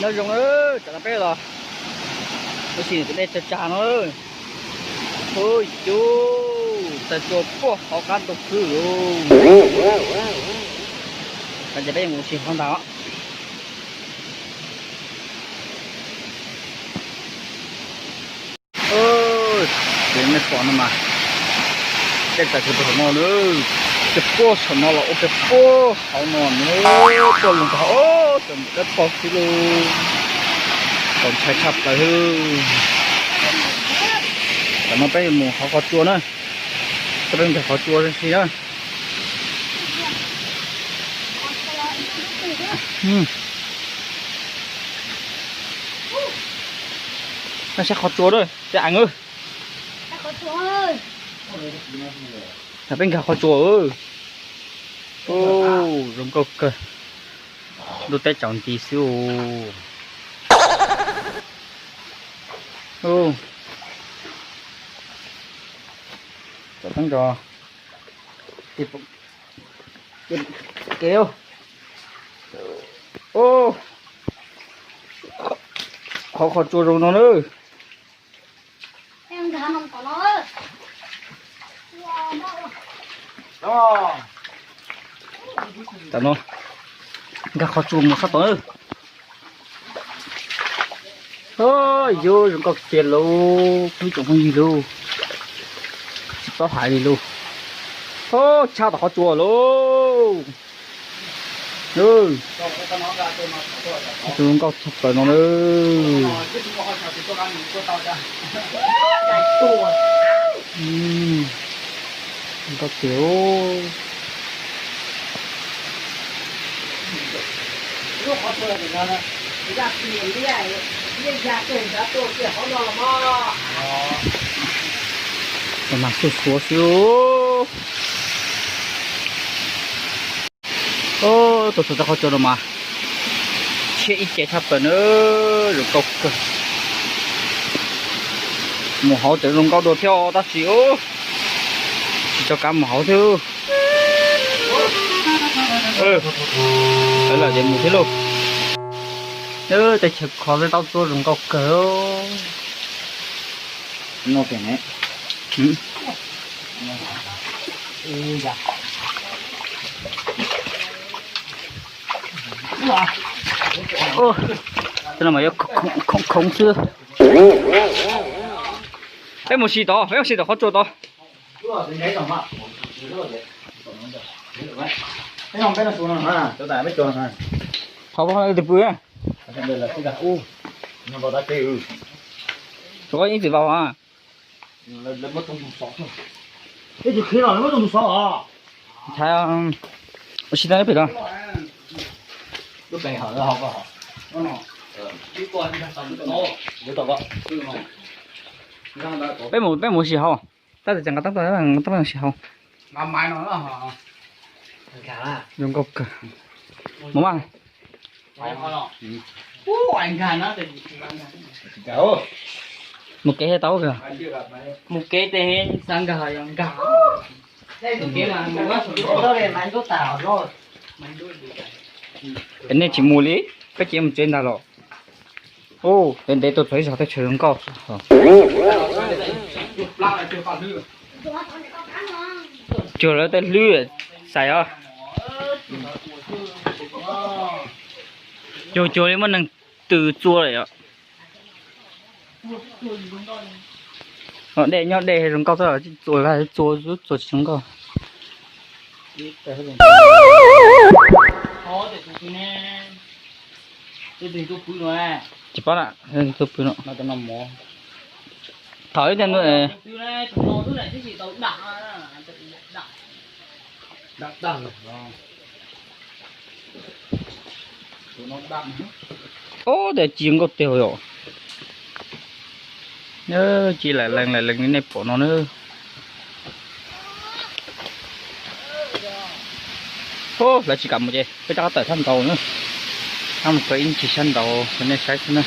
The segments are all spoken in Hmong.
Nyob zoo na, tsam no peb los ua si tus dej tsag tsag no. Hu, yus txawm tuaj puag hauv qab ntug khwb lawm. Ces peb mus si hauv ntag. Ces nej pom no mas, dej txawm kiag puag saum no na, kiag puag saum no los ua kiag puag hauv no na, puag lug rau hauv, txawm mus kab tog xwb lauj. Txaus ntshai tshaj plaws. Tam no peb yuav mus hauv qhov tsua na, peb nkag qhov tsua si na. Nej saib qhov tsua na, tej eev. Peb nkag qhov tsua. Zoo nkauj kawg. Ntuj teb tsaus nti xwb. Txawm teeb nrog kev. Qhov qhov tsua zoo no na. Tam no nkag qhov tsua mus sab tod. Yus zoo nkauj tiag lauj, phooj ywg tsoom phooj ywg lauj. Tsis paub hais li lauj. Tshaj tau qhov tsua lauj. Qhov tsua zoo nkauj tshaj plaws no na. Zoo nkauj tiag. Mas xuv xuav xwb. Tuaj txog tej qhov tsua no mas tshiab ib ce tshaj plaws na, zoo nkauj kawg. Mus hauv tseem zoo nkauj dua thiab tab sis tsis tau kav mus hauv thiab. Lawv tias mus thiab lauj. Tej chaw khov tej taub tsuab zoo nkauj kawg. Tej no mas yuav khoov khoov xwb. Peb mus si tod, peb mus si tom qhov tsua tod. Qhov twg pw? Rov qab ib txwm vau a. Ntshai, ua si tau pem no. Peb mus, peb mus si hauv. Tab tom nqa tab tom nqa tab tom si hauv. Zoo nkauj kawg. Mus mas. Mus kev thiaj tau kawg. Mus kev tes xav nkag los nkag. Es nej tsis mus li, koj cia mus tsev ntag los. Ntev ntev tuaj txog ib zos teb chaws zoo nkauj. Cuag lawv tej hlwb xais os. Cuag cuag li muaj neeg tws txua lawm yom. Dej nyob dej zoo nkauj xwb, txua txua tsis zoo nkauj. Tsis paub na, tuaj pw no. Thaum ib Ob, tej ci zoo nkauj tiag yom. Ci laim lees laim lees li nej pom no na. Lawv tsis kam mus ces peb rov qab tawm sab nraud na. Rov mus txog ib ncig sab nraud rau nej saib xwb na.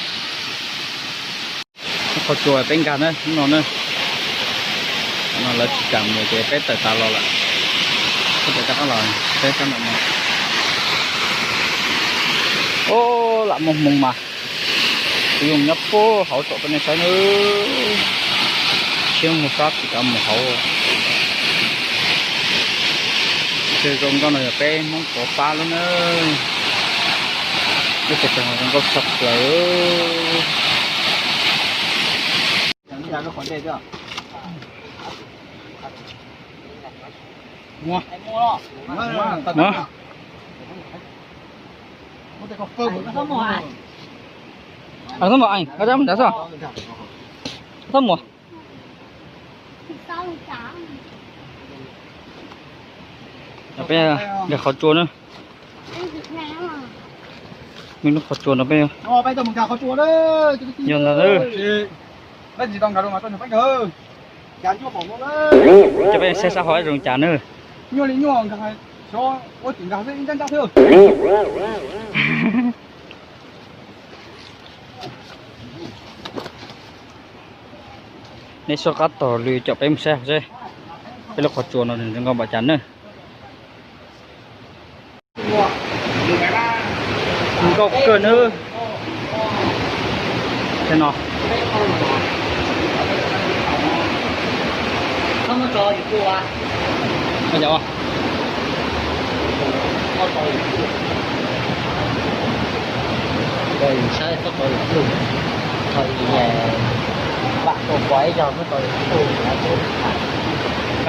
Qhov tsua peb nkag na hnub no na. No lawv tsis kam mus ces peb tawm tas los lawm. Peb tawm rov qab los saib sab nraud no. Ob, lam muaj hmoo mas. Kuv yuav nyob puag hauv tsom peb nej saib nawb. Siab mus sab tsis kav mus hauv. Tej zoo nkauj no yog peb Hmoob Pov pab lub na. Lub tsev zoo nkauj tshaj plaws. Peb qhov tsua na. Qhov tsua no peb yog ntawd. Cov peb saib sab hauv zoo cas na. Nej soj qab taug lw caum peb mus saib seb peb lub qhov tsua no zoo nkauj npaum cas na. Nkauj kawg nawb. Tej no. Saib txoj pom ib zaug muab tau.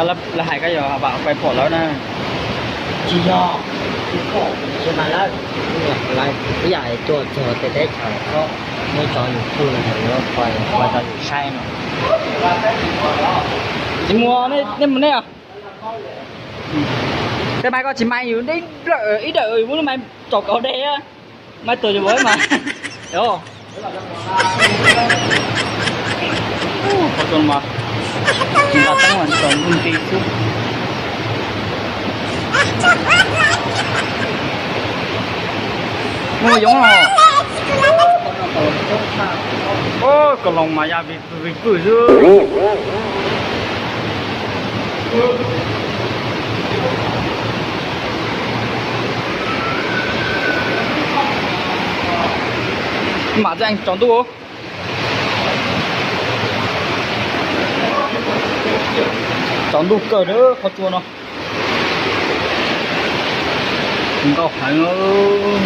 Lawv hais koj yog vam pais pom lawv na. Tsis yog, tsis mas lawv, lawv ib yam tuaj txog tej teb chaws txhob muab tso YouTube los yuav pais ua rau yus saib no. Tsis muaj, nej mus nej os. Tej mais koj tsis mais yus ib dawm, yus muab lub mais tsom kaus dej, mais tuag yus mas. Qhov tsua mas tsis nqa teeb mas tsaus ntuj nti xwb. Muaj yoov os. Koj loos mas ya vim vim pwj xwb. Mam tseem tsaus ntuj. Tsaus ntuj kawg na qhov tsua no. Nkauj heev.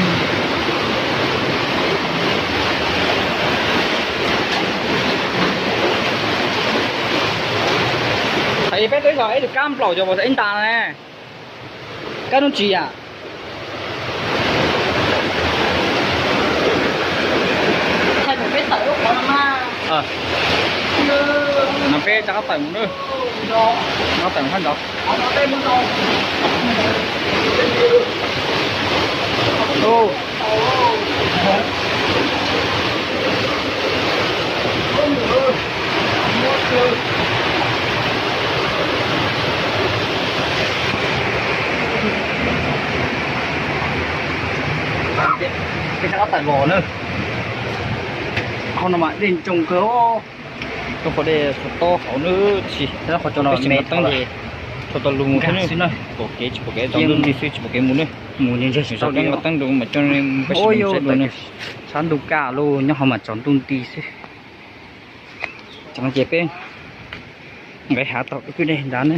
Hais peb twb yog ib tug kab nplaum cov ib ntas ne. Kab nub tsis yam. No peb rov qab tawm mus nawb. Rov qab tawm mus sab nraud. Peb rov qab tawm los na. Qhov no mas dej ntsoog kawg. Rau qhov dej txhua tob hauv na. Tsis, qhov no me teeb ces tau lus mus thiab na. Pom kev tsis pom kev, tsaus ntuj nti xwb tsis pom kev mus na. Mus ntseg tsis tau teeb, teeb dua mas coj peb saib dua na. Sab ntuj kaj lug nyob hauv mas tsaus ntuj nti xwb. Ces peb nqis hav tom kwj deg nrad ne.